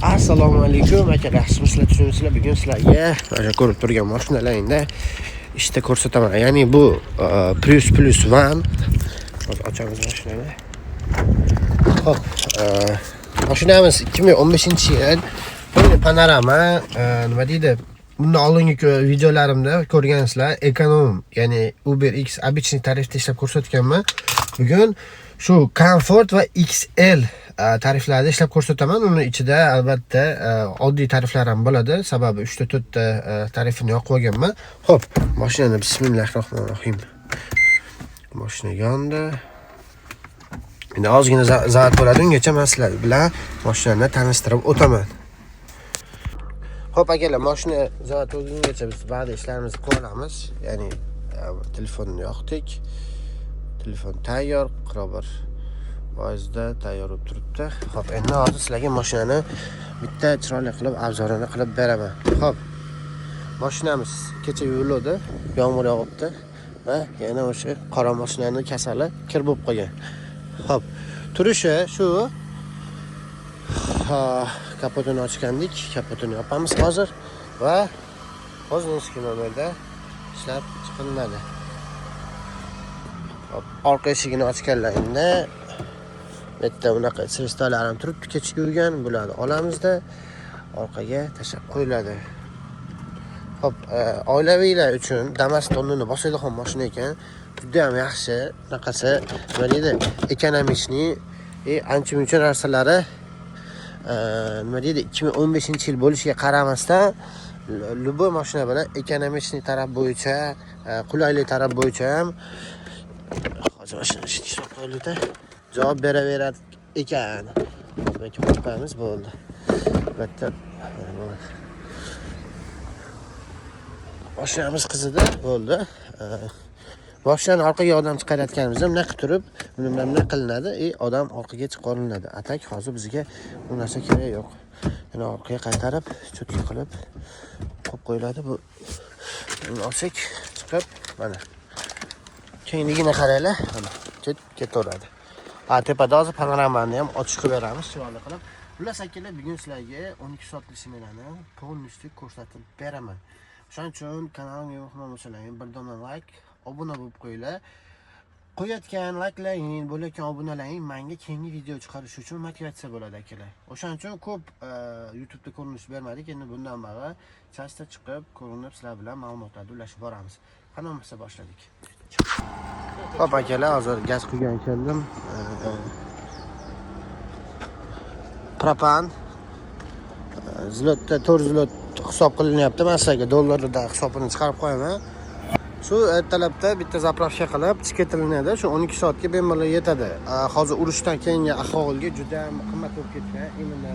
Assalomu alaykum aka, yaxshimisizlar, tushunmisizlar? Bugun sizlarga mana ko'rib turgan mashinalaringda ishda ko'rsataman. Ya'ni bu Prius Plus One. Hozir ochamiz mashinani. Xo'p, mashinamiz 2015-yil, полный panorama, nima deydi? Bundan oldingi videolarimda ko'rgansizlar, ekonom, ya'ni Uber X обычный tarifda ishlab ko'rsatganman. Bugun shu Comfort va XL tariflarda ishlab ko'rsataman. Uni ichida albatta oddiy tariflar ham bo'ladi. Sababi 3 ta 4 ta tarifini yoqib olganman. Xo'p, mashinani, bismillahir rohmanir rohim. Mashina yondi. Endi ozgina завод bo'ladi. Ungacha men sizlar bilan mashinani tanishtirib o'taman. Xo'p, akalar, mashina завод bo'lgungacha biz ba'zi ishlarimizni qilib olamiz. Ya'ni telefonni yoqdik. Telefon tayyor, 41 foizda tayyor bo'lib turibdi. Xo'p, endi hozir sizlarga mashinani bitta chiroyli qilib обзор ini qilib beraman. Xo'p. Mashinamiz kecha yuvildi, yomg'ir yog'ibdi va yana o'sha qora mashinani kasali kir bo'lib qolgan. Xo'p, turishi shu. Ha, kapotini ochgandik, kapotini yopamiz hozir va Poznanskiy nomerda ishlab chiqilinadi. Hop, orqa eshigini ochganlaringda bu yerda unaqa средство lar ham turibdi, kechki yurgan, bularni olamizda orqaga tashlab qo'yiladi. Xo'p, oilaviylar uchun Damas tonnini bosadigan mashina ekan. Juda ham yaxshi. Bunaqasi, nima deydi, экономичный и ancha muncha narsalari, nima deydi, 2015-yil bo'lishiga qaramasdan любой mashina bilan экономичный taraf bo'yicha, qulaylik taraf bo'yicha ham hozir mashina ishlab qo'yildi, javob beraveradi ekan. Demak, qo'yib qo'yamiz, bo'ldi. Albatta, bo'ldi. Mashinamiz qizidi, bo'ldi. Mashinani orqaga odam chiqarayotganimizda bunaqa turib, buni bilan bunday qilinadi и odam orqaga chiqariladi. А так hozir bizga bu narsa kerak yo'q. Yana orqaga qaytarib, чётко qilib qo'yib qo'yiladi. Bu buni olsak, chiqib, mana. Kengligini qaranglar, mana chet ketaveradi. A tepada hozir panoramani ham ochiq qilib beramiz, chiroyli qilib. Xullas akalar, bugun sizlarga 12 soatlik smenani полностью ko'rsatib beraman. O'shaning uchun kanalimga mehmon bo'lsalaring, bir dona like, obuna bo'lib qo'yinglar. Qo'yayotgan layklaring, bo'layotgan obunalaring menga keyingi video chiqarish uchun motivatsiya bo'ladi, akalar. O'shaning uchun ko'p YouTube'da ko'rinish bermadik. Endi bundan beri часто chiqib, ko'rinib, sizlar bilan ma'lumotlarni ulashib boramiz. Qani bo'lmasa boshladik. Xo'p akalar, hozir gaz quygan keldim. Propan zlotda 4 zlot hisob qilinyapti. Men sizlarga dollarda hisobini chiqarib qo'yaman. Shu ertalabda bitta заправка qilib chiqib ketilinadi. Shu 12 soatga bemalol yetadi. Hozir urushdan keyingi ahvolga juda ham qimmat bo'lib ketgan. Именно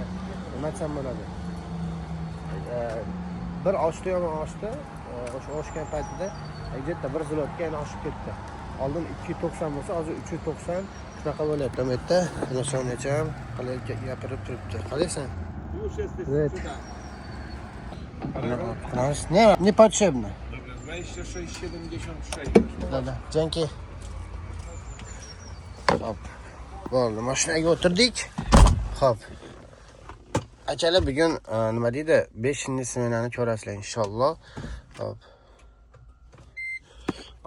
nima desam bo'ladi. Bir oshdi, yomon oshdi. O'sha oshgan paytida где-то 1 zlotga yana oshib ketdi. Oldin 2.90 bo'lsa, hozir 3.90 shunaqa bo'lyapti. Bu yerda Sonecha ham qalay gapirib turibdi. Qalaysan? Już jesteś Evet. sprzedany. Не, не потребно. Dobra, 26,76. Да, да. Dzięki. Hop. Bo'ldi, mashinaga o'tirdik. Hop. Akalar, bugun nima deydi? 5 smenani ko'rasizlar inshaalloh. Hop.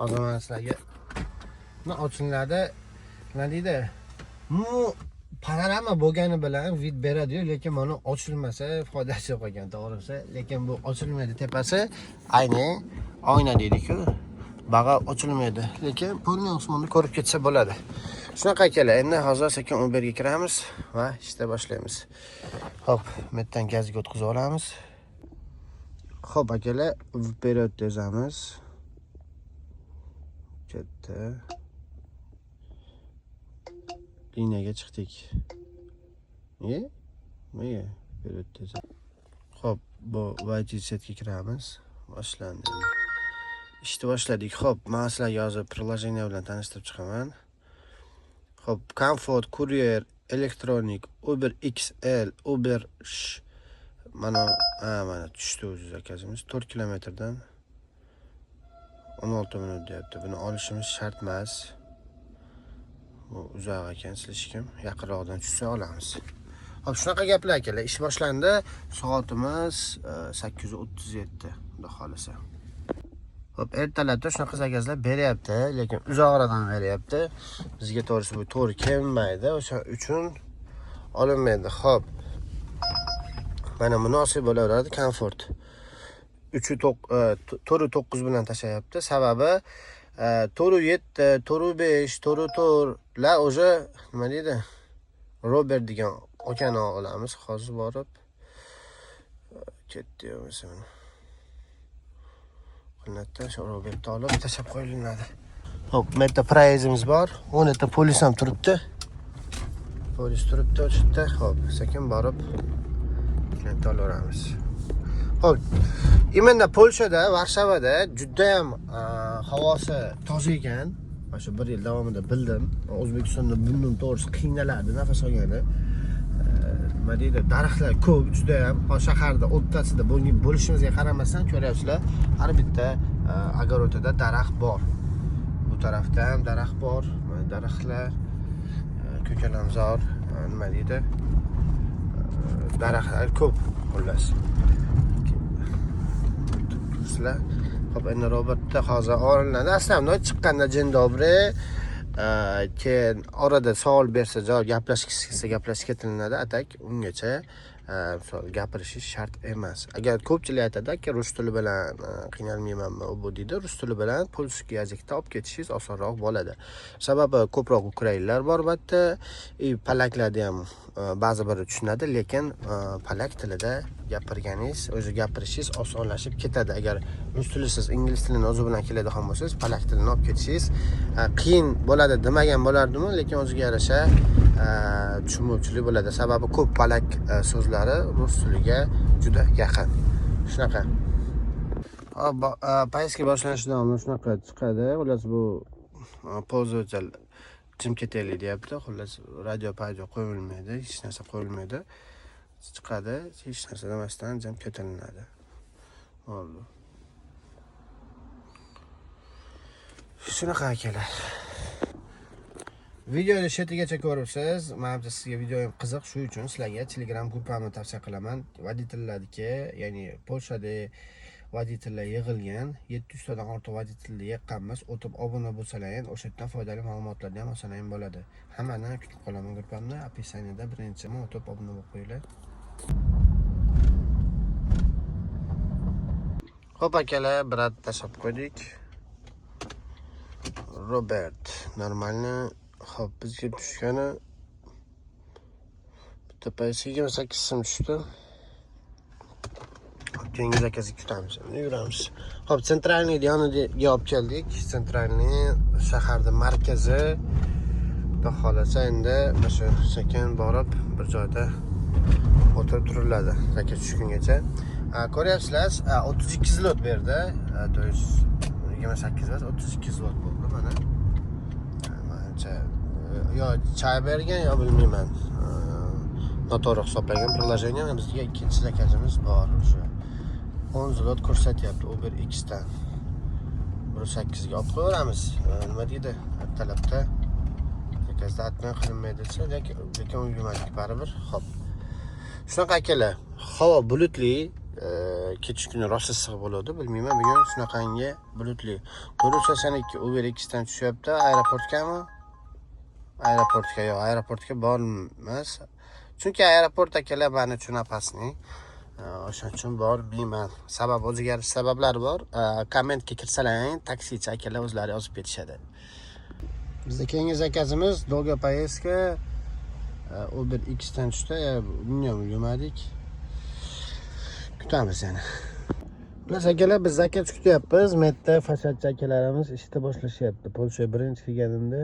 Hozir mana sizlarga nima ochiladi? Nima deydi? Bu panorama bo'lgani bilan вид beradi-yu, lekin mana ochilmasa foydasi yo'q ekan, to'g'risi. Lekin bu ochilmaydi tepasi. Ayni oyna deydi-ku. Bag'a ochilmaydi. Lekin полный osmonni ko'rib ketsa bo'ladi. Shunaqa akalar, endi hozir sekin Uberga kiramiz va ishda boshlaymiz. Xo'p, bu yerdan gazga o'tkazib olamiz. Xo'p, akalar, вперед yozamiz. Katta. Liniyaga chiqdik. Nega? Nimaga вперед yozamiz? Xo'p, bu YGZ ga kiramiz. Boshlandi endi. Ishni boshladik. Xo'p, men sizlarga hozir приложение bilan tanishtirib chiqaman. Xo'p, Comfort, Courier, Electronic, Uber XL, Uber Sh. Mana, ha, mana tushdi o'zi zakazimiz. 4 kilometrdan 16 minut deyapti. Buni olishimiz shart emas. Bu uzoq ekan, слишком. Yaqinroqdan tushsa olamiz. Xo'p, shunaqa gaplar, akalar. Ish boshlandi. Soatimiz 8:37, xudo xohlasa. Xo'p, ertalabda shunaqa zakazlar beryapti, lekin uzoqroqdan beryapti. Bizga to'g'risi bu to'g'ri kelmaydi, o'sha uchun olinmaydi. Xo'p. Mana munosib bo'laveradi komfort. 3.9 bilan tashlayapti. Sababi 4.7, 4.5, 4.4 lar уже nima deydi? Robert degan akani olamiz. Hozir borib ketdi masalan. Qilinadi, shu Robertni olib tashlab qo'yilinadi. Xo'p, bu yerda проезд imiz bor. O'nta polis ham turibdi. Polis turibdi o'sha yerda. Xo'p, sekin borib klientni olaveramiz. Xo'p, именно Polshada, Varshavada juda ham havosi toza ekan. Mana shu bir yil davomida bildim. O'zbekistonda bundan to'g'risi qiynalardi nafas olgani. Nima deydi, daraxtlar ko'p juda ham. Hozir shaharda o'rtasida bo'lishimizga qaramasdan ko'ryapsizlar, har bitta огород ida daraxt bor. Bu tarafda ham daraxt bor, mana daraxtlar, ko'kalamzor, nima deydi, daraxtlar ko'p xullas. Sizlar. Xo'p, endi Robertda hozir olinadi. Aslida chiqqanda "Dzień dobry", keyin orada savol bersa, javob gaplashgisi kelsa gaplashib ketilinadi. А так ungacha misol gapirishish shart emas. Agar ko'pchilik aytadi, aka, rus tili bilan qiynalmaymanmi, u bu deydi. Rus tili bilan польский язык da olib ketishingiz osonroq bo'ladi. Sababi ko'proq ukrainlar bor bu yerda, и polaklarda ham ba'zi biri tushunadi, lekin polak tilida gapirganingiz, o'zi gapirishingiz osonlashib ketadi. Agar rus tilisiz ingliz tilini o'zi bilan keladigan bo'lsangiz, polak tilini olib ketishingiz qiyin bo'ladi demagan bo'lardimu, lekin o'ziga yarasha tushunmovchilik bo'ladi. Sababi ko'p polak so'zlari rus tiliga juda yaqin. Shunaqa. Hop, поездка boshlanishidan oldin shunaqa chiqadi. Xullas, bu пользователь jim ketaylik deyapti. Xullas, radio paydo qo'yilmaydi, hech narsa qo'yilmaydi. Chiqadi, hech narsa demasdan jim ketilinadi. Bo'ldi. Shunaqa, akalar. Videoni chetigacha ko'ribsiz. Menimcha, sizga videoyim qiziq. Shu uchun sizlarga Telegram gruppamni tavsiya qilaman. Водитель larniki, ya'ni Polshada водитель lar yig'ilgan. 700 tadan ortiq водитель ni yiqqanmiz. O'tib obuna bo'lsalar, o'sha yerdan foydali ma'lumotlarni ham olsalar ham bo'ladi. Hammani kutib qolaman gruppamda. Описание da birinchi o'tib obuna bo'lib qo'yinglar. Xo'p, akalar, брат tashlab qo'ydik. Robert нормально. Xo'p, bizga tushgani bitta paysi 28 so'm tushdi. Xo'p, keyingi zakazni kutamiz. Endi yuramiz. Xo'p, центральный yoniga olib keldik. Центральный shaharning markazi. Xudo xohlasa endi mana shu sekin borib bir joyda o'tirib turiladi zakaz tushgungacha. Ko'ryapsizlar, 32 zlot berdi. То есть 28 emas, 32 zlot bo'ldi mana. Manimcha yo chay bergan, yo bilmayman. Noto'g'ri hisoblagan приложение. Bizga ikkinchi zakazimiz bor o'sha. 10 zlot ko'rsatyapti Uber X'dan. 1.8 ga olib qo'yaveramiz. Nima deydi? Ertalabda zakazda отмена qilinmaydi desa, lekin ulgurmadik baribir. Xo'p. Shunaqa, akalar, havo bulutli, kechki kuni rosa issiq bo'ladi. Bilmayman, bugun shunaqangi bulutli. 482 Uber X'dan tushyapti. Aeroportgami? Aeroportga yo'q, aeroportga bormas. Chunki aeroport, akalar, mani uchun опасный. O'shaning uchun bormayman. Sabab o'ziga yarasha sabablar bor. Kommentga kirsalaring, taksichi akalar o'zlari yozib ketishadi. Bizda keyingi zakazimiz долгая поездка Uber X'dan tushdi. Buni ham ulgurmadik. Kutamiz yana. Xullas, akalar, biz zakaz kutyapmiz. Metda fasadchi akalarimiz ishni boshlashyapti. Polshaga birinchi kelganimda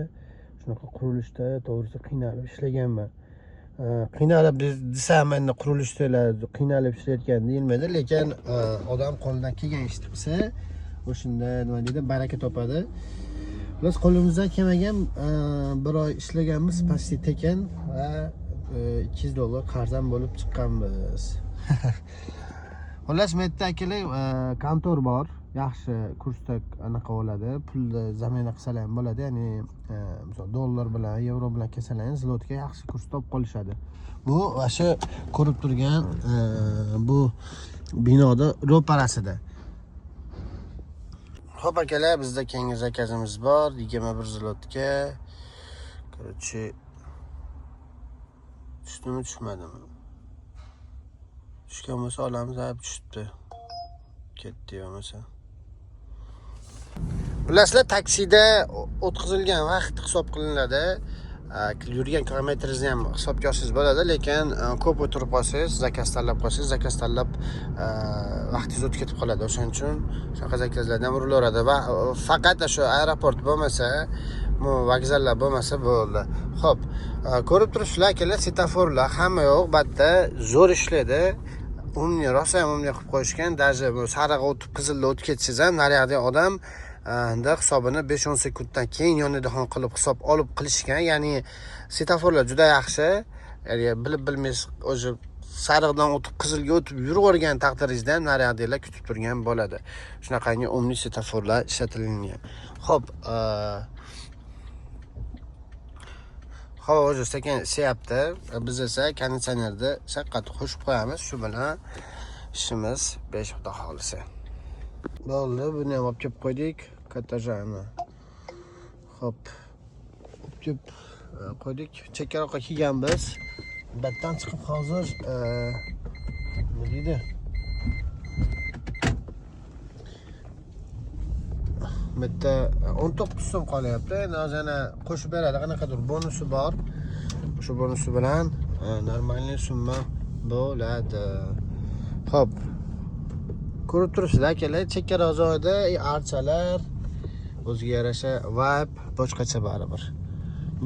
shunaqa qurilishda to'g'risi qiynalib ishlaganman. Qiynalib desam, endi qurilishdalar qiynalib ishlayotgan deyilmaydi, lekin odam qo'lidan kelgan ishni qilsa, o'shanda nima deydi, baraka topadi. Biz qo'limizdan kelmagan bir oy ishlaganmiz почти tekin va 200 dollar qarz ham bo'lib chiqqanmiz. Xullas, bu yerda, akalar, kontor bor, Yaxshi kursda anaqa bo'ladi, pulni замена qilsalar ham bo'ladi. Ya'ni misol dollar bilan, yevro bilan kelsalar ham zlotga yaxshi kurs topib qolishadi. Bu o'sha ko'rib turgan bu binoda ro'parasida. Xo'p akalar, bizda keyingi zakazimiz bor 21 zlotga. Короче, tushdimi, tushmadimi? Tushgan bo'lsa olamiz, ha, tushibdi. Ketdi bo'lmasa. Bilasizlar, taksida o'tkazilgan vaqt hisob qilinadi. Yurgan kilometringizni ham hisobga olsangiz bo'ladi, lekin ko'p o'tirib qolsangiz, zakaz tanlab qolsangiz, zakaz tanlab vaqtingiz o'tib ketib qoladi. O'shaning uchun shunaqa zakazlardan ham urilaveradi va faqat shu aeroport bo'lmasa, bu vokzallar bo'lmasa bo'ldi. Xo'p, ko'rib turibsizlar akalar, svetoforlar hamma yoq batta zo'r ishlaydi. Умный, rosa ham умный qilib qo'yishgan. Даже bu sarig'a o'tib, qizilda o'tib ketsangiz ham naryoqdagi odam da hisobini 5-10 sekunddan keyin yonida qilib hisob olib qilishgan. Ya'ni svetoforlar juda yaxshi. Ya'ni bilib bilmaysiz, o'zi sariqdan o'tib qizilga o'tib yuravergan taqdiringizda ham naryoqdagilar kutib turgan bo'ladi. Shunaqangi умный svetoforlar ishlatilgan. Xo'p, havo o'zi sekin isiyapti. Biz esa konditsionerni qattiq qo'shib qo'yamiz. Shu bilan ishimiz 5, xudo xohlasa. Bo'ldi, buni ham olib kelib qo'ydik, Katajani. Xo'p, olib kelib qo'ydik. Chekkaroqqa kelganmiz. Batdan chiqib hozir nima deydi? Bitta 19 so'm qolyapti. Endi hozir yana qo'shib beradi, qanaqadir bonusi bor. O'sha bonusi bilan normalniy summa bo'ladi. Xo'p. Ko'rib turibsizlar akalar, chekkaroq joyda archalar, o'ziga yarasha vibe boshqacha baribir.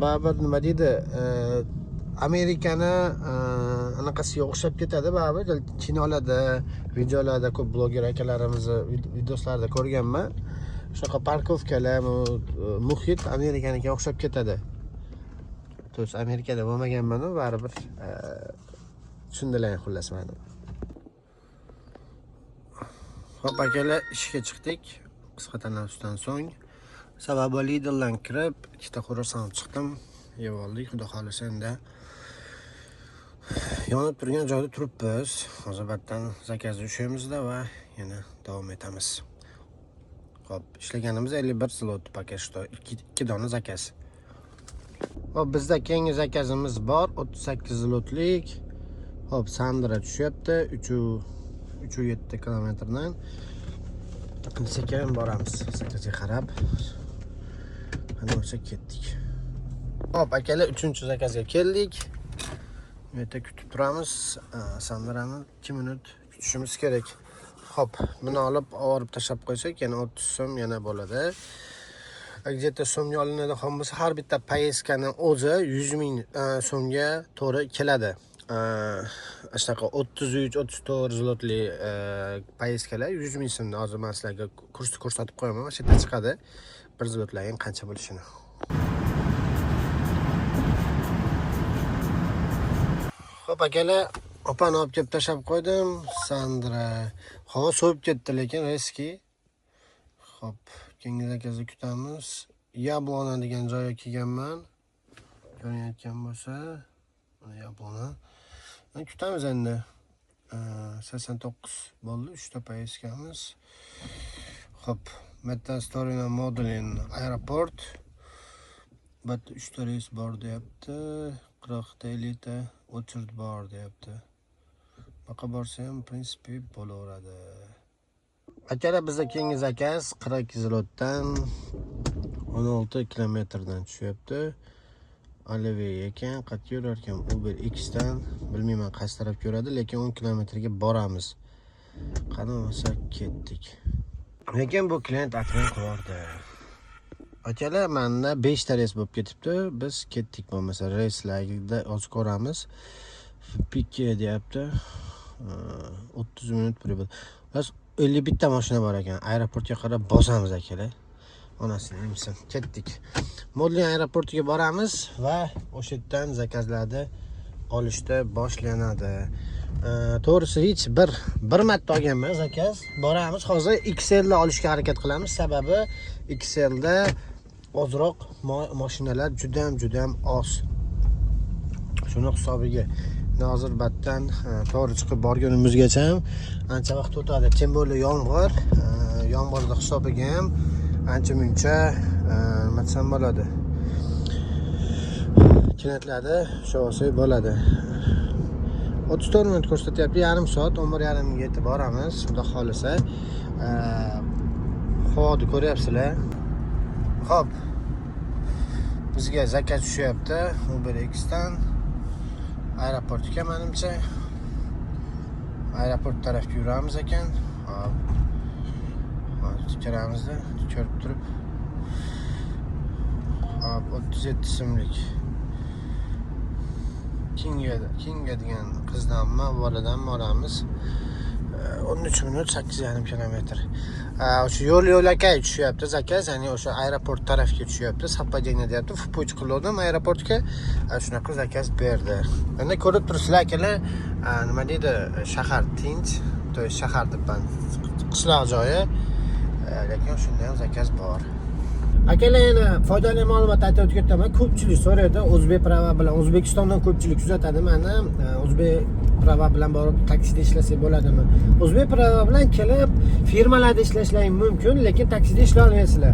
Baribir nima deydi, Amerikani anaqasiga o'xshab ketadi baribir. Kinolarda, videolarda ko'p bloger akalarimizni videolarida ko'rganman. Shunaqa parkovkalar, muhit Amerikanikiga o'xshab ketadi. To есть Amerikada bo'lmaganman-u, baribir tushundilar xullas mani. Xo'p akalar, ishga chiqdik. Qisqa tanaffusdan so'ng sababi Lidldan kirib, ikkita xurosam chiqdim, yeb oldik. Xudo xohlasa endi yonib turgan joyda turibmiz. Hozir batdan zakazni ushlaymizda va yana davom etamiz. Xo'p, ishlaganimiz 51 zlot пока что, 2 dona zakaz. Xo'p, bizda keyingi zakazimiz bor, 38 zlotlik. Xo'p, Sandra tushyapti, 3.7 kilometrdan. Sekin boramiz, zakazga qarab. Ana o'sha ketdik. Xo'p, akalar, 3-zakazga keldik. Bu yerda kutib turamiz. Sandrani 2 minut kutishimiz kerak. Xo'p, buni olib olib tashlab qo'ysak, yana 30 so'm yana bo'ladi. Где-то so'mga olinadigan bo'lsa, har bitta поездкani o'zi 100 ming so'mga to'g'ri keladi. Shunaqa 33, 34 zlotli поездкаlar 100 ming so'mdan. Hozir men sizlarga kursni ko'rsatib qo'yaman. Mana shu yerda chiqadi. 1 zlotlarning qancha bo'lishini. Xo'p akalar, opani olib kelib tashlab qo'ydim. Sandra havo sovib ketdi, lekin reski. Xo'p, keyingi zakazni kutamiz. Yablona degan joyga kelganman. Ko'rinayotgan bo'lsa, mana Yablona. Endi kutamiz endi. 89 bo'ldi, 3 ta поездкamiz. Xo'p, Meta Storina Modulin aeroport. Bu yerda 3 ta reys bor deyapti. 40 ta 50 ta очередь bor deyapti. Baqa borsa ham, в принципе, bo'laveradi. Akalar, bizda keyingi zakaz 42 zlotdan 16 kilometrdan tushyapti. Aleve ekan, qayerga yurar ekan? Uber X'dan bilmayman qaysi tarafga yuradi, lekin 10 kilometrga boramiz. Qani bo'lsa ketdik. Lekin bu klient отмен qilyapti. Akalar, menda 5 ta reys bo'lib ketibdi. Biz ketdik bo'lmasa reyslarda hozir ko'ramiz. Pike deyapti. 30 minut прибыл. Bas 51 ta mashina bor ekan. Aeroportga qarab bosamiz akalar. Onasini emsin. Ketdik. Modlin aeroportiga boramiz va o'sha yerdan zakazlarni olishda boshlanadi. To'g'risi hech bir marta olganman заказ. Boramiz hozir XL'da olishga harakat qilamiz. Sababi XL'da ozroq mashinalar juda ham juda ham oz. Shuni hisobiga hozir batdan to'g'ri chiqib borgunimizgacha ham ancha vaqt o'tadi. Тем более yomg'ir, yomg'irni hisobiga ham ancha muncha nima desam bo'ladi. Klientlarda ushlab olsak bo'ladi. 34 minut ko'rsatyapti, yarim soat, 11:30 ga yetib boramiz, xudo xohlasa. Havoni ko'ryapsizlar. Xo'p. Bizga заказ tushyapti Uber X'dan aeroportga menimcha. Aeroport tarafga yuramiz ekan. Hop. Hozir kiramizda, ko'rib turib. Hop, 37 so'mlik. Kinga degan qizdanmi, boladanmi olamiz. 13 minut 8,5 kilometr. O'sha yo'l yo'lakay tushyapti заказ, ya'ni o'sha aeroport tarafga tushyapti. Совпадение deyapti. В путь qildim aeroportga. Shunaqa заказ berdi. Endi ko'rib turibsizlar akalar, nima deydi, shahar tinch, то есть shahar debman, qishloq joyi. Lekin shunda ham заказ bor. Akalar, yana foydali ma'lumot aytib o'tib ketaman. Ko'pchilik so'raydi, o'zbek права bilan O'zbekistondan ko'pchilik kuzatadi mani. O'zbek права bilan borib taksida ishlasak bo'ladimi? O'zbek права bilan kelib firmalarda ishlashlaring mumkin, lekin taksida ishlay olmaysizlar.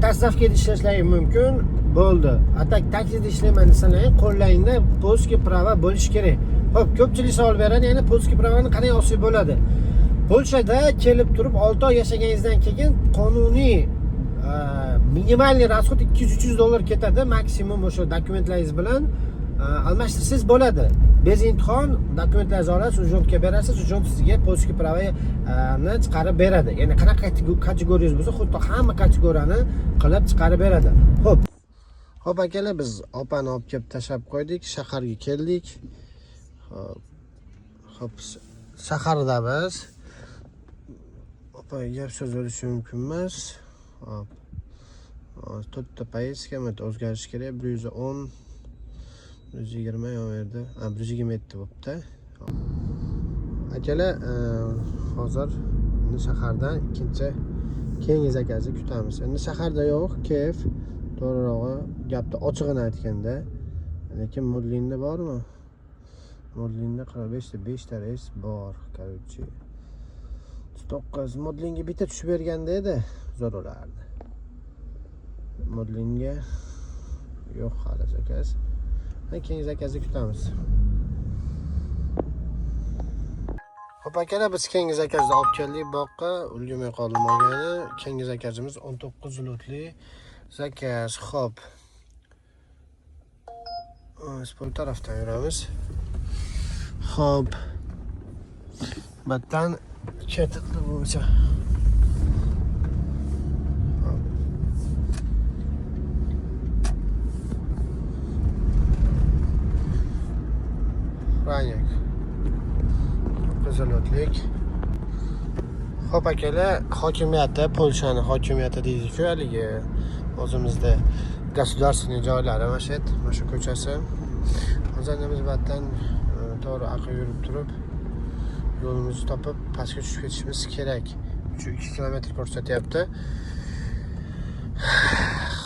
Доставка da ishlashlaring mumkin, bo'ldi. А так taksida ishlayman desalaring, qo'llaringda польский права bo'lishi kerak. Xo'p, ko'pchilik savol beradi, ya'ni польский права ni qanday olsak bo'ladi? Polshada kelib turib 6 oy yashaganingizdan keyin qonuniy минимальный расход 200-300 dollar ketadi, maksimum o'sha dokumentlaringiz bilan almashtirsangiz bo'ladi. Без imtihon dokumentlaringizni olasiz, urząd ga berasiz, urząd sizga польский права ni chiqarib beradi. Ya'ni qanaqa kategoriyangiz bo'lsa, xuddi hamma kategoriyani qilib chiqarib beradi. Xo'p. Xo'p akalar, biz opani olib kelib tashlab qo'ydik, shaharga keldik. Xo'p. Xo'p, shaharda biz. Opa gap so'z bo'lishi mumkin emas. Xo'p. Hozir to'rtta поездка o'zgarishi kerak. 110, 120 yon yerda. Ha, 127 bo'pti. Akalar, hozir endi shahardan ikkinchi keyingi заказ ni kutamiz. Endi shaharda yo'q, kef. To'g'rirog'i, gapni ochig'ini aytganda. Lekin Modlinda bormi? Modlinda 45 ta 5 ta reys bor, короче. 9 Modlinga bitta tushib berganda edi, zo'r bo'lardi. Modlinga yo'q hali заказ. Keyingi заказ ni kutamiz. Xo'p akalar, biz keyingi заказ ni olib keldik boqqa, ulgurmay qoldim olgani. Keyingi заказ imiz 19 zlotli заказ. Xo'p. Biz bu tarafdan yuramiz. Xo'p. Batdan ketdi bo'lsa. Xo'p. Franek. 9 zlotlik. Xo'p akalar, hokimiyati, Polshani hokimiyati deydi-ku, haligi o'zimizda государственный joylari mana shu yer, mana shu ko'chasi. Hozir endi biz batdan to'g'ri aql yurib turib yo'limizni topib pastga tushib ketishimiz kerak. 3-2 kilometr ko'rsatyapti.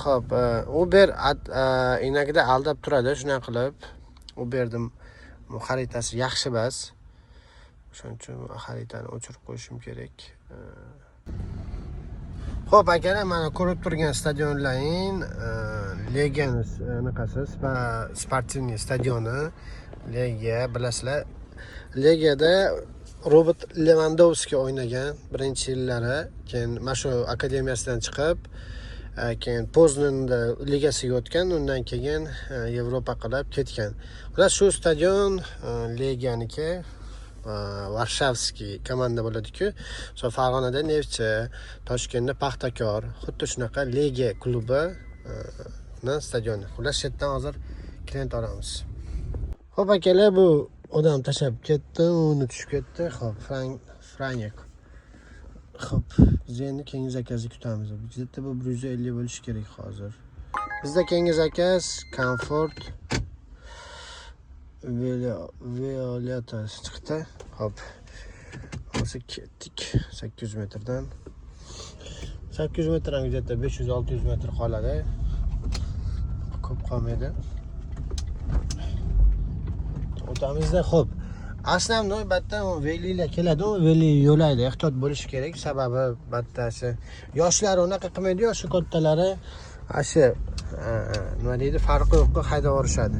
Xo'p, Uber иногда aldab turadi, shunaqa qilib. Uberning xaritasi yaxshi emas. O'shaning uchun xaritani o'chirib qo'yishim kerak. Xo'p, akalar, mana ko'rib turgan stadionlaring Legiyani anaqasi, спортивный stadioni Legiya, bilasizlar. Legiyada Robert Levandovski o'ynagan birinchi yillari, keyin mana shu akademiyasidan chiqib, keyin Poznanda ligasiga o'tgan, undan keyin Yevropa qilib ketgan. Xullas, shu stadion Legiyaniki, Varshavskiy komanda bo'ladi-ku. So Farg'onada Neftchi, Toshkentda Paxtakor, xuddi shunaqa Legiya klubi stadioni. Xullas, shu yerdan hozir klient olamiz. Xo'p akalar, bu odam tashlab ketdi, uni tushib ketdi. Xo'p, Franek. Xo'p, biz endi keyingi заказ ni kutamiz. Bizda bu 150 bo'lishi kerak hozir. Bizda keyingi заказ Komfort. Violeta chiqdi. Hop. Hozir ketdik 800 metrdan. 800 metrdan где-то 500-600 metr qoladi. Ko'p qolmaydi. O'tamizda, xo'p. Основной bitta velilar keladi, u veli yo'laydi, ehtiyot bo'lish kerak, sababi bittasi yoshlar unaqa qilmaydi, yoshi kattalari shu nima deydi, farqi yo'q, haydab yuborishadi.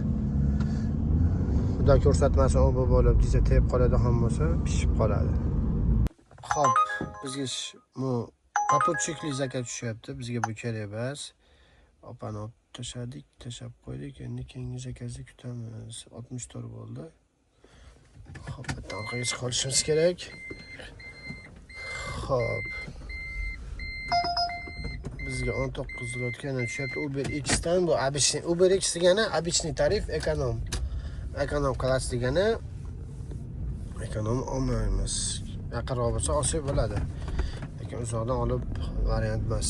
Xudo ko'rsatmasin, u bu bo'lib jiza tegib qoladigan bo'lsa, pishib qoladi. Xo'p, bizga bu попутчик li заказ tushyapti, bizga bu kerak emas. Opani olib tashladik, tashlab qo'ydik. Endi keyingi заказ ni kutamiz. 64 bo'ldi. Xo'p, bitta orqaga chiqib olishimiz kerak. Xo'p. Bizga 19 zlotga tushyapti Uber X dan. Bu обычный Uber X degani обычный tarif, эконом. Эконом класс degani эконом olmaymiz. Yaqinroq bo'lsa olsak bo'ladi. Lekin uzoqdan olib variant emas.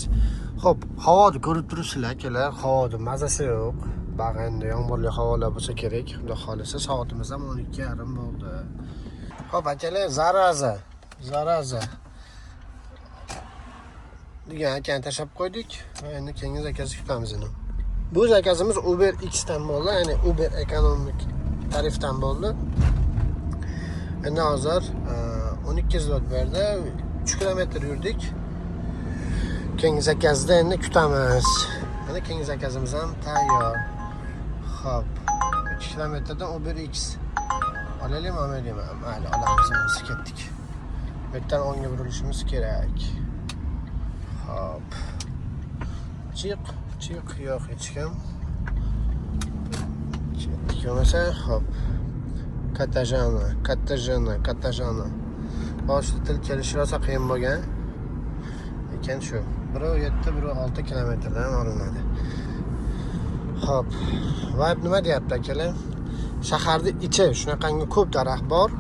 Xo'p, havoni ko'rib turibsizlar, akalar, havoni mazasi yo'q. Bag'ri endi yomg'irli havolar bo'lsa kerak. Xudo xohlasa, soatimiz ham 12:30 bo'ldi. Xo'p, akalar, зараза, зараза degan akani tashlab qo'ydik va endi keyingi заказ kutamiz endi. Bu заказ imiz Uber X dan bo'ldi, ya'ni Uber ekonomik tarifdan bo'ldi. Endi hozir 12 zlot berdi. 3 kilometr yurdik. Keyingi заказ da endi kutamiz. Mana keyingi заказ imiz ham tayyor. Xo'p, 2 kilometrdan Uber X. Olaylikmi, olmaylikmi? Mayli, olamiz, bo'lsa ketdik. Bu yerdan o'ngga burilishimiz kerak. Xo'p. Chiq, chiq, yo'q hech kim. Ketdik bo'lmasa, xo'p. Katajana, Katajana, Katajana. Boshida til kelishi rosa qiyin bo'lgan. Lekin shu 1,7, 1,6 kilometrdan olinadi. Xo'p, vibe nima deyapti, akalar? Shaharni ichi shunaqangi ko'p daraxt bor.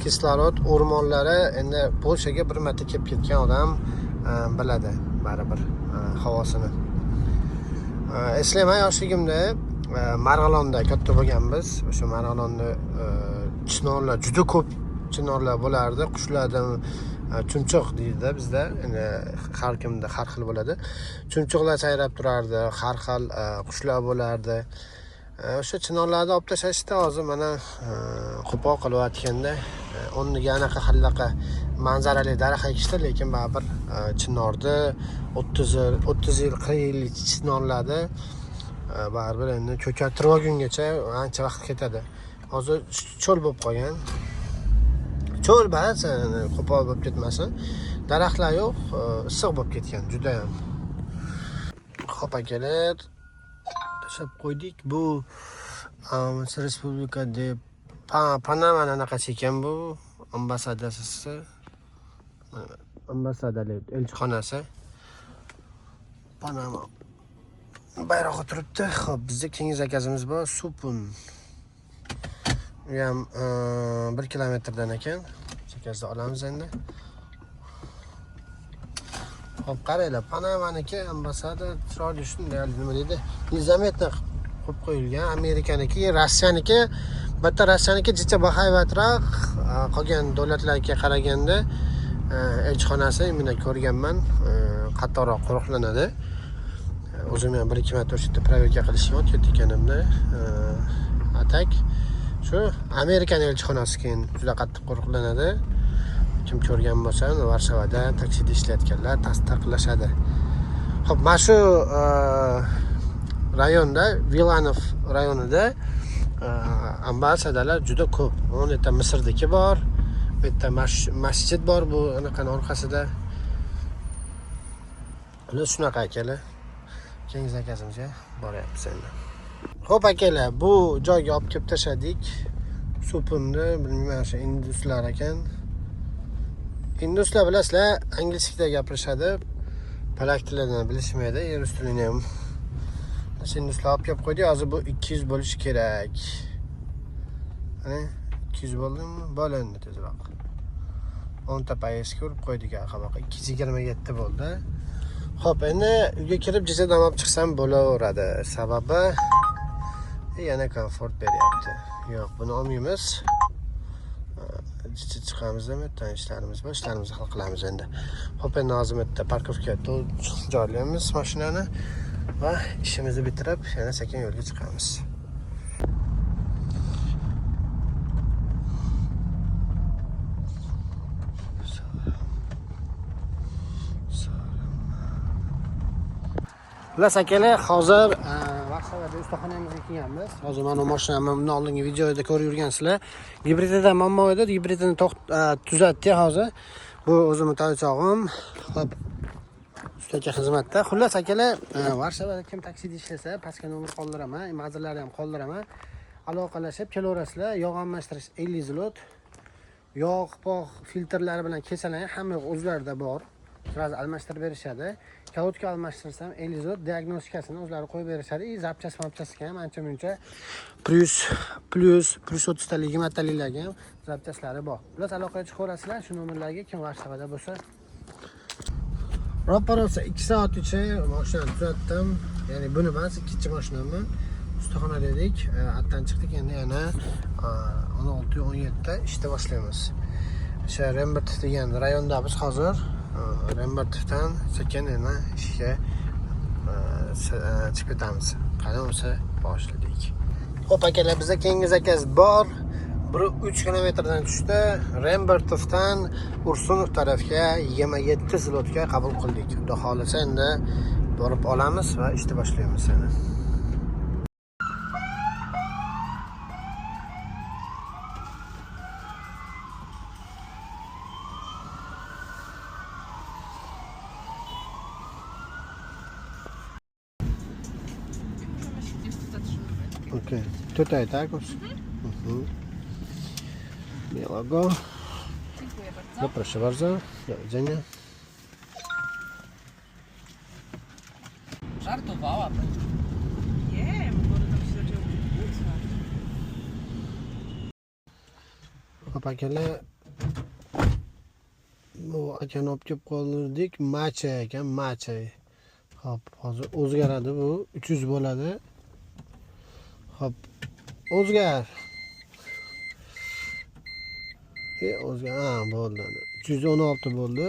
Kislorod o'rmonlari, endi Polshaga bir marta kelib ketgan odam biladi baribir havosini. Eslayman, yoshligimda Marg'ilonda katta bo'lganmiz. O'sha Marg'ilonda chinorlar juda ko'p, chinorlar bo'lardi. Qushlardan chumchuq deydi bizda. Endi har kimda har xil bo'ladi. Chumchuqlar sayrab turardi, har xil qushlar bo'lardi. O'sha chinorlarni olib tashlashdi. Hozir mana qo'pol qilayotganda o'rniga anaqa hallaqa manzarali daraxt ekishdi, lekin baribir chinorni 30 yil, 30 yil, 40 yillik chinorlarni baribir endi ko'kattirib olgungacha ancha vaqt ketadi. Hozir cho'l bo'lib qolgan. Cho'l emas, qo'pol bo'lib ketmasin. Daraxtlar yo'q, issiq bo'lib ketgan judayam. Xo'p, akalar, tashlab qo'ydik. Bu Respublika deb Panamani anaqasi ekan bu ambassadasi. Ambassadalik elchixonasi. Panama bayrog'i turibdi. Xo'p, bizda keyingi заказ imiz bor, Supun. U ham 1 kilometrdan ekan. Заказ ni olamiz endi. Xo'p, qaranglar, Panamaniki ambasada chiroyli, shunday nima deydi, незаметно qo'yib qo'yilgan. Amerikaniki, Rossiyaniki, bitta Rossiyaniki jicha bahaybatroq qolgan davlatlarga qaraganda elchixonasi именно ko'rganman, qattiqroq qo'riqlanadi. O'zim ham bir ikki marta o'sha yerda проверка qilishga o'tib ekanimda. А так shu Amerikani elchixonasi keyin juda qattiq qo'riqlanadi. Kim ko'rgan bo'lsa, Varshavada taksida ishlayotganlar tasdiqlashadi. Xo'p, mana shu rayonda, Vilanov rayonida ambasadalar juda ko'p. Bu yerda Misrniki bor, bu yerda masjid bor bu anaqani orqasida. Xullas, shunaqa, akalar. Keyingi заказ imizga boryapmiz endi. Xo'p, akalar, bu joyga olib kelib tashladik. Supunni, bilmayman, o'sha induslar ekan. Induslar, bilasizlar, anglizcha gapirishadi. Polyak tilini bilishmaydi, rus tilini ham. Induslar olib kelib qo'ydik. Hozir bu 200 bo'lishi kerak. Ana 200 bo'ldimi? Bo'l endi tezroq. 10 ta поездка urib qo'ydik aqabaqa. 227 bo'ldi. Xo'p, endi uyga kirib jiza dam olib chiqsam bo'laveradi. Sababi yana komfort beryapti. Yo'q, buni olmaymiz. Chiqamiz bu yerdan, ishlarimiz bor, ishlarimizni hal qilamiz endi. Xo'p, endi hozir bu yerda parkovkaga joylaymiz mashinani va ishimizni bitirib, yana sekin yo'lga chiqamiz. Xullas akalar, hozir Varshavada ustaxonamizga kelganmiz. Hozir mana bu mashinamni bundan oldingi videoda ko'rib yurgansizlar. Gibridida muammo edi, gibridini tuzatdi hozir. Bu o'zimni toychog'im. Xo'p, ustacha xizmatda. Xullas akalar, Varshavada kim taksida ishlasa, pastga nomer qoldiraman, manzillarni ham qoldiraman. Aloqalashib kelaverasizlar. Yog' almashtirish 50 zlot. Yog', pog' filtrlari bilan kelsalar hamma yo'q o'zlarida bor. Sразу almashtirib berishadi. Kalotka almashtirsam 50 zlot, diagnostikasini o'zlari qo'yib berishadi. И zapchast mapchastga ham ancha muncha plus plus plus 30 talik, 20 taliklarga ham zapchastlari bor. Xullas aloqaga chiqaverasizlar shu nomerlarga, kim Varshavada bo'lsa. Roppa-rosa 2 soat ichi mashinani tuzatdim. Ya'ni buni emas, ikkinchi mashinamni ustaxona dedik. Atdan chiqdik, endi yana 16:17 da ishni boshlaymiz. O'sha Rembert degan rayonda biz hozir. Rembertdan sekin yana ishga chiqib ketamiz. Qani bo'lsa boshladik. Xo'p akalar, bizda keyingi zakaz bor. 1.3 kilometrdan tushdi. Rembertovdan Ursunov tarafga 27 zlotga qabul qildik. Xudo xohlasa endi borib olamiz va ishni boshlaymiz yana. Możemy się gdzieś tu zatrzymywać. Okej. Tutaj, tak? Mhm. Miłego. Dziękuję bardzo. No proszę bardzo. Do widzenia. Żartowała pani. Nie, bo one tam się zaczęły kłócać. Xo'p akalar, bu akani olib kelib qoldik. Macha ekan, macha. Xo'p, hozir o'zgaradi bu, 300 bo'ladi. Xo'p, o'zgar. O'zgar, ha, bo'ldi. 316 bo'ldi.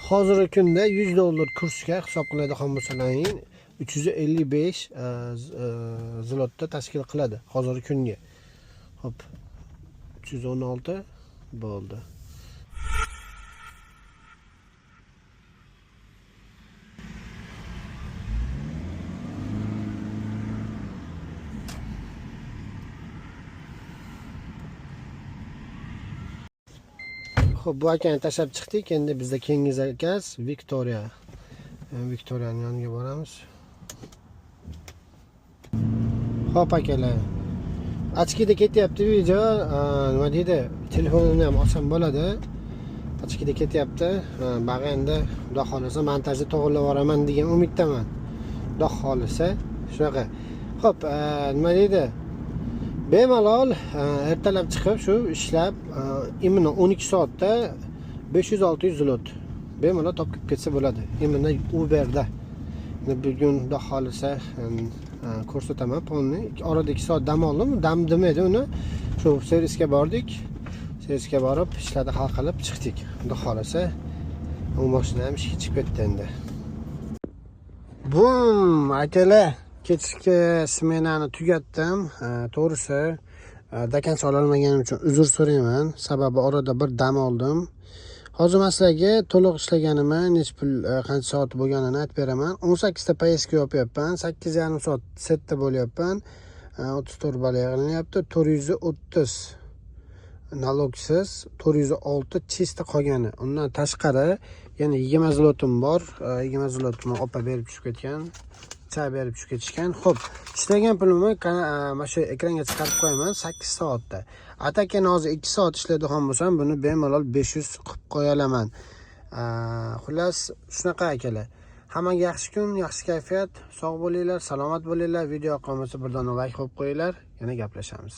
Hozirgi kunda 100 dollar kursga hisob qiladigan bo'lsalaring, 355 zlotda tashkil qiladi hozirgi kunga. Xo'p, 316 bo'ldi. Xo'p, bu akani tashlab chiqdik. Endi bizda keyingi zakaz Victoria. Victorianing yoniga boramiz. Xo'p akalar. Ochkida ketyapti video. Nima deydi? Telefonimni ham olsam bo'ladi. Ochkida ketyapti. Bag'i endi Xudo xohlasa montajni to'g'rilab yuboraman degan umiddaman. Xudo xohlasa shunaqa. Xo'p, nima deydi? Bemalol ertalab chiqib shu ishlab, imенно 12 soatda 500-600 zlot bemalol topib ketsa bo'ladi. Imенно Uberda. Endi bugun Xudo xohlasa ko'rsataman polni. Orada 2 soat dam oldim, dam demadi uni. Shu servisga bordik. Servisga borib, ishlarni hal qilib chiqdik. Xudo xohlasa u mashina ham ishga chiqib ketdi endi. Bum, akalar, kechki smenani tugatdim. To'g'risi, dokonsa ololmaganim uchun uzr so'rayman. Sababi orada bir dam oldim. Hozir men sizlarga to'liq ishlaganimni, necha pul, qancha soat bo'lganini aytib beraman. 18 ta поездка yopyapman, 8,5 soat setda bo'lyapman. 34 ball yig'ilyapti, 430 nalogsiz, 406 чисто qolgani. Undan tashqari yana 20 zlotim bor. 20 zlotimni opa berib tushib ketgan. Chay berib tushib ketishgan. Xo'p, ishlagan pulimni mana shu ekranga chiqarib qo'yaman 8 soatda. Atakani hozir 2 soat ishlaydigan bo'lsam, buni bemalol 500 qilib qo'ya olaman. Xullas, shunaqa akalar. Hammaga yaxshi kun, yaxshi kayfiyat, sog' bo'linglar, salomat bo'linglar. Video yoqqan bo'lsa bir dona like qo'yib qo'yinglar. Yana gaplashamiz.